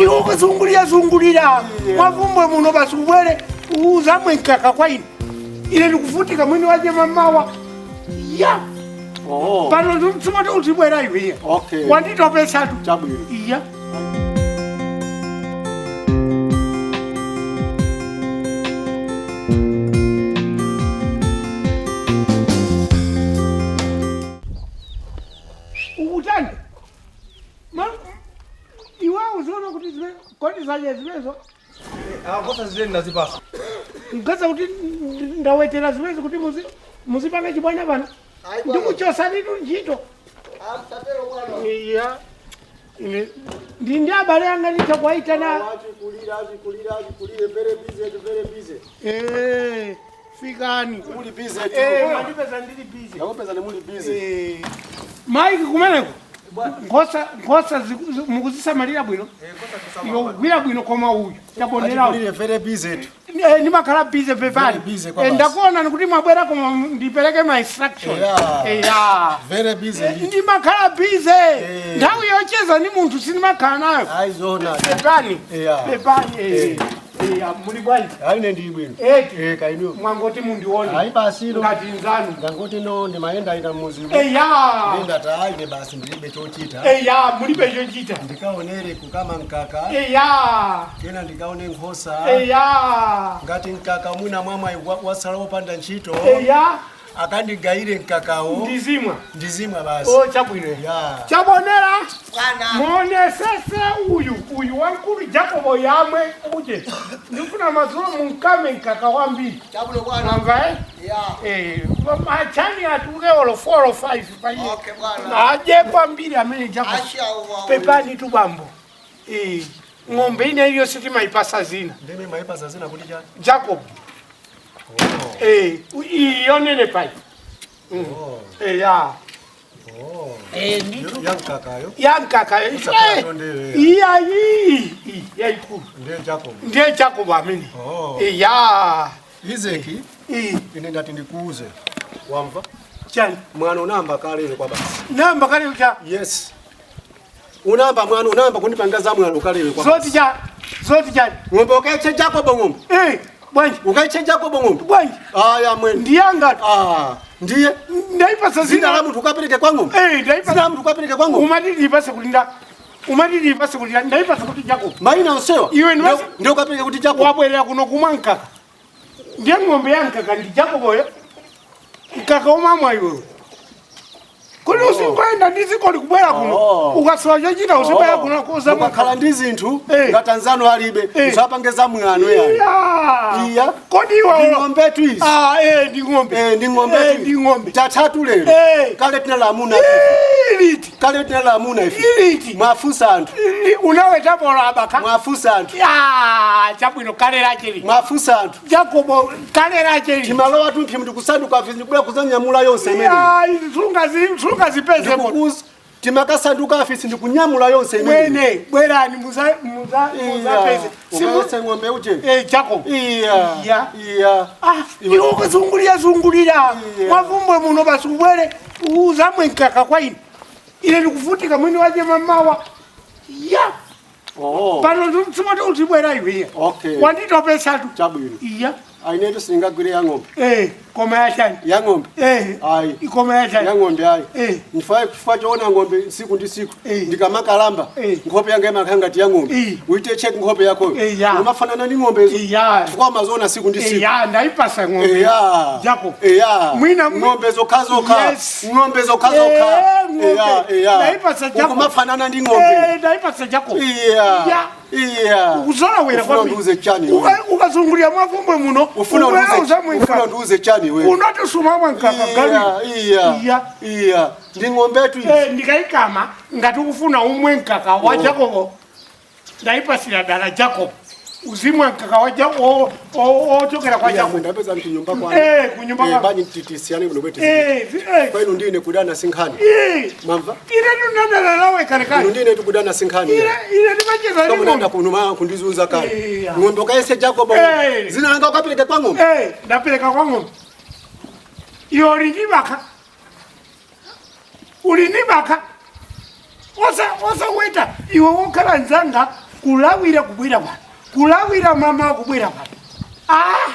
Iwe ukuzungulira zungulira mwavumbwe muno, basi ubwere uzamwe mkaka kwa ine. Ine ndikuvutika mwini waje mamawa ya. Oh. Pano simoti uzibwera iwe. Okay. Wanditopesatu. Chabwino. Iya. Ukutani? Ma iwe uziona kuti zime kodi zaje zimezo? Akosa zileni ndazipasa. Mkaza kuti ndawetera zimezi kuti muzipanga chibwana pano. Ndikuchosani tu ntchito. Iya. Ine ndi abale anga nditha kuwaitana. Achikulire, achikulire, achikulire, very busy, very busy. Eh, fikani. Muli busy. Eh, mandipeza ndili busy. Ndakupeza ne muli busy. Eh, Mike, kumeneko nkhosa mukuzisamalira bwino? Iwe kugwira bwino, koma uyu chabonerawo. Achikulire, very busy tu. Eh, ndimakhala busy, pepani. Very busy kwa Eh, basi. ndakuona kuti mwabwera, koma ndipereke ma instruction. Yeah. Yeah. Very busy. Ndimakhala busy. Eh. Nthawi yocheza ndi munthu sindimakhala nayo. Aizona. Pepani. Yeah. Pepani. Eh. Eh, muli bwanji? Aine ndili bwino. Eti. Eh, kainu. Mwangoti mundione. Ayi basi lo. Ngati nzanu. Ndangoti no ndimayenda ina muzi. Eya. Ndati aine basi ndilibe chochita. Eya, mulibe chochita. Ndikaonere kukama mkaka. Eya. Kena ndikaone nkhosa. Eya. Ngati mkaka mwina mwamwa wasala wopanda ntchito. Eya. Akandigayire mkakawo. Ndizimwa. Ndizimwa basi. O, chabwino. Ya. Chabonera. Muonesese uyu wankulu Jacobo yamwe uje. Ndifuna madzulo munkame mkaka wambiri. Chabwino bwana. Mwamva, eh? Ya. Eh, machani atuke olo 4 or 5 paiye. Okay bwana. Aje kwambiri amene Jacobo. Asha uwa. Pepani tu bambo. Eh, ng'ombe ine iliyonse timayipasa zina. Ndeme maipasa zina kuti chani? Jacob. Eh, iyonene pai. Oh. Eh, ya. Oh. Eh, ndithu. Ya mkakayo. Ya mkaka. Usakhala tonde. Iya, iyi yayikulu. Ndiye Jacob. Ndiye Jacob amene. Oh. Iya. Izeki, Eh, ine ndati ndikuuze. Wamva? Chani? Mwana unamba kale ine kwa basi. Namba kale cha? Yes. Unamba mwana, unamba kundipanga za mwana ukalewe kwa basi. Zoti cha? Zoti chani? Ng'ombe ukaiche Jacob ng'ombe. Eh, bwanji? Ukaiche Jacob ng'ombe. Bwanji? Aya mwene. Ndiyangati? Ah, ndiye Ndaipasa zina la zina. munthu ukapereke kwa ng'ombe. Eh, ndaipasa. Zina la munthu ukapereke kwa ng'ombe. Umati ndipase kuti nda? Umati ndipase kuti nda? Ndaipasa kuti Jacob. Maina onsewa. Iwe Ndio ukapereke kuti Jacob. Wabwerera kuno kumwa mkaka. Ndiye ng'ombe ya mkaka ndi Jacoboyo. Mkaka umamwa iwewe. Kuti usingoenda ndi dziko likubwera kuno. Oh. Ukasowa chochita uzibwera kuno kuzamwa. Ukakhala ndi zinthu Eh. ngati anzanu alibe, Eh. usapange za mwano yani. Iya. Iya. Kodi iwe Ndi ng'ombe tu izi. Ah, eh, ndi ng'ombe. Eh, ndi ng'ombe Eh, tu. ndi ng'ombe. Tatatu lero. Eh. Kale tinalamuna ife. Iliti. Kale tinalamuna ife. Iliti. Mwafunsa anthu. Unaweta bolo abaka. Mwafunsa anthu. Ya, chabwino, kale lacheli. Mwafunsa anthu. Jacobo kale lacheli. Timalowa tumphi mndikusanduka afisi ndikubwera kuzanyamula yonse imene. Ya, sunga zipeze moto. Ndikukuza timakasanduka afisi ndikunyamula yonse imene. Mwene, bwerani muza muza muzapeze. Ukayese ng'ombe uje. Eh, Jacob. Iya. Iya. Iya. Ah, iwe ukuzungulira zungulira Iya. mwavumbwe muno, basi ubwere uzamwe mkaka kwa ine. Ine ndikuvutika mwini waje mamawa ya. Oh. Pano simoti uzibwera iwe. Okay. Wanditopesatu. Chabwino. Iya. Ainetu singagwire ya ng'ombe. Eh, koma yachani? Ya ng'ombe. Eh. Ayi. Ikoma yachani? Ya ng'ombe ayi. Eh. Ndifaa chifukwa choona ng'ombe siku ndi siku. Eh. Ndikamakalamba. Eh. Nkhope yanga imakhala ngati ya ng'ombe. Eh. Uite check nkhope yakoyo. Eh, ya. Umafanana ndi ng'ombezo. Iya. Chifukwa umaziona siku ndi siku. Iya, ndaipasa ng'ombe. Eya. Jacob. Eya. Mwina Ng'ombe zokha zokha. Yes. Ng'ombe zokha zokha. Eh, ng'ombe. Eya, eya. Ndaipasa Jacob. Ukumafanana ndi ng'ombe. Eh, ndaipasa Jacob. Iya. Ya. Iya. Uzolowera. Ufuna ndiuze chani wewe? Ukazungulira mwavumbwe muno. Ufuna ubwera ndiuze uzamwe ufuna mkaka. ndiuze chani wewe? Unoti sumamwa mkaka galu? Iya. Iya. Iya. Ndi ng'ombe tu izi. Eh, ndikaikama ngati ukufuna umwe mkaka wa Jacobo, ndaipasira dala Jacob, uzimwa mkaka wa ochokera kwa Iya, Jacob. ndapeza mkunyumba kwanu. Eh, kunyumba Eh, kwanu. banyi titisiyane kuno kwete. Eh, eh. Kwa inu ndine kudana sinkhani. Eh, Mwamva? ine tunadala nawe Inu kalekale. ndine tukudana sinkhani. Ine ndimacheza Kama ndi unaenda ng'ombe. kunuma kundizunza kale. Iya. Ng'ombe ukaise Jacob. Eh. Zina langa ukapereke kwa ng'ombe. Eh, ndapereka kwa ng'ombe. Iwe uli ndi baka, uli ndi baka. Osaweta iwe wokhala nzanga. Kulawira kubwera pano, kulawira mama kubwera pano. Ah,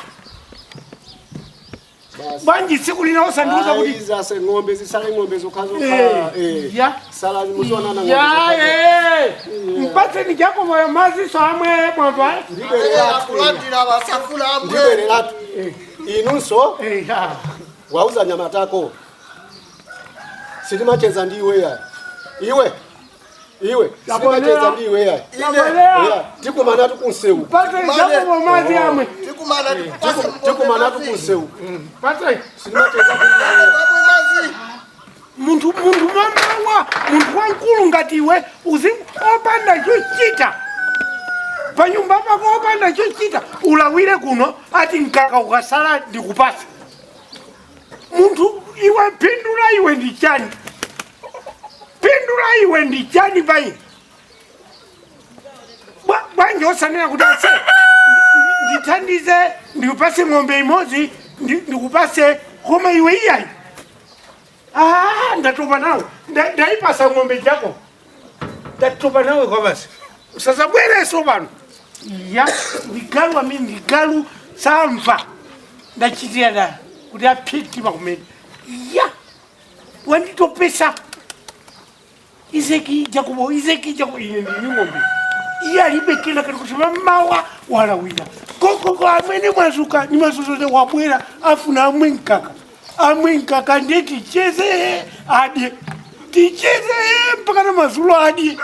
bwanji tsiku lina osandiuza kuti Zase ng'ombe zisale, ng'ombe zokhazo. Eh, ya. Sala muzionana ng'ombe Ya. zokhazo. Mpatseni Jakobo maziso amwe, mwamva? Akulandira basafula amwe. Ndibwereratu inunso. Ya. Wauza nyamatako sitimacheza ndi iwe ya, iwe iwe, sitimacheza ndi iwe ya. Tabonera. Ya, tikumanatu kunsewu. Mpatseni Jakobo mazi amwe. Tikumana tikupase. Tikumanatu kunsewu. Mpatseni. Sitimacheza ndi iwe. Amwe mazi. Munthu mamawa, munthu wamkulu ngati iwe, uzi opanda chochita panyumba pako, opanda chochita, ulawire kuno ati mkaka ukasala ndikupasa. Munthu iwe, phindu la iwe ndi chani? Phindu la iwe ndi chani payi? Bwanji osanena kuti ase ndithandize, ndikupase ng'ombe imodzi, ndikupase? Koma iwe iyayi. Ah, ndatopa nawe. Ndaipasa ng'ombe jako. Ndatopa nawe kwa basi. Usasabwereso pano. Ya, ndigalu amene ndigalu samva. Ndachitira dala kuti aphitima kumene. Ya, wanditopesa. Izeki Jacobo, Izeki Jacobo, ine ndini ng'ombe. Iye alibe kena kali kuti mamawa walawira. Kokoko amene mwazuka ni mazuzote wabwera afuna amwe mkaka. Amwe mkaka ndiye ticheze adye. Ticheze mpaka na mazulo adye.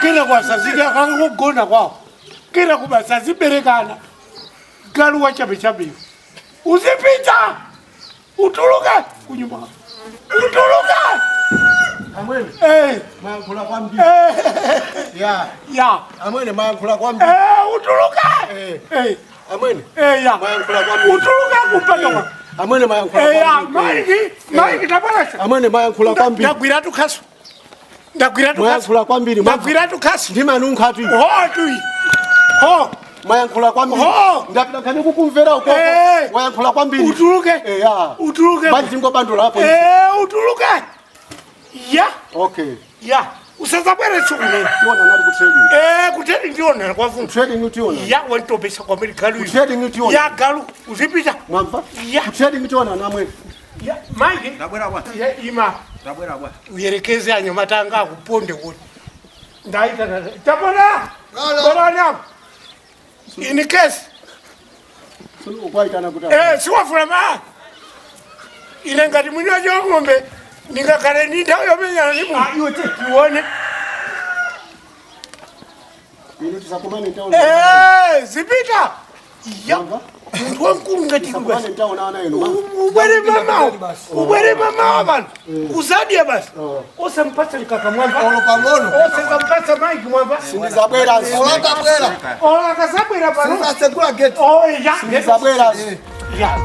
Kena kwasazike akangogona kwawo. Kena kubasa ziberekana. Galu wa chabe chabe. Uzipita! Utuluke kunyumba. Utuluke! Amwene. Eh, Mayankhula kwambiri. Eh, ya. Ya. Amwene, mayankhula kwambiri. Eh, utuluke! Eh. Eh, Amwene. Eh, ya. Mayankhula kwambiri. Utuluke kupata kwa. Amwene, mayankhula Eh, ya, kwambiri. Mike, Mike tabwera. Amwene, mayankhula kwambiri. Ndagwiratu khasu. Ndagwiratu khasu. Mayankhula kwambiri. Ndagwiratu khasu. Ndimanunkha tu. Ho tui. Ho. Mayankhula kwambiri. Oh. Ndapita nkhani kukumvera ukoko. Eh. Wayankhula kwambiri. Utuluke. Eh, ya. Utuluke. Bwanji ngobandula apo? Eh, utuluke. Ya, Okay. ya. Usasabwere siku lino. Tiona nali ku trading. Eh, kuteni ndiona kwafunza. Trading tiona. Ya, wanditopesa kwambiri galu. Ku trading tiona. Ya galu, uzipita. Mwamva? Ya. Ku trading tiona namwe. Ya, Mike. Ndabwera bwana. Ya, ima. Ndabwera bwana. Uyerekeze anyamatanga akuponde kuti ndaita tapona. Gala. Bwana, in case Ukwaitana kuti eh siwafuna ma ine ngati mwini wacho ng'ombe ndingakhale ndi nthawi yomenyana ndi munthu iwe tione. Inu tisakumane ntaona. Eh, zipita ya. Mwamva? Munthu wamkulu ngati iwe Tisakumane basi. ntaona ana inu. Mwamva? Ubwere mamawa, ubwere mamawa pano uzadya basi. Osampatsa mkaka, mwamva? Olo pang'ono. Osampatsa Mike, mwamva? Sindizabwera. Olakabwera. Ola akasabwera pano. Sinasegula gate. Oh, ya. Sindizabwera. Ya.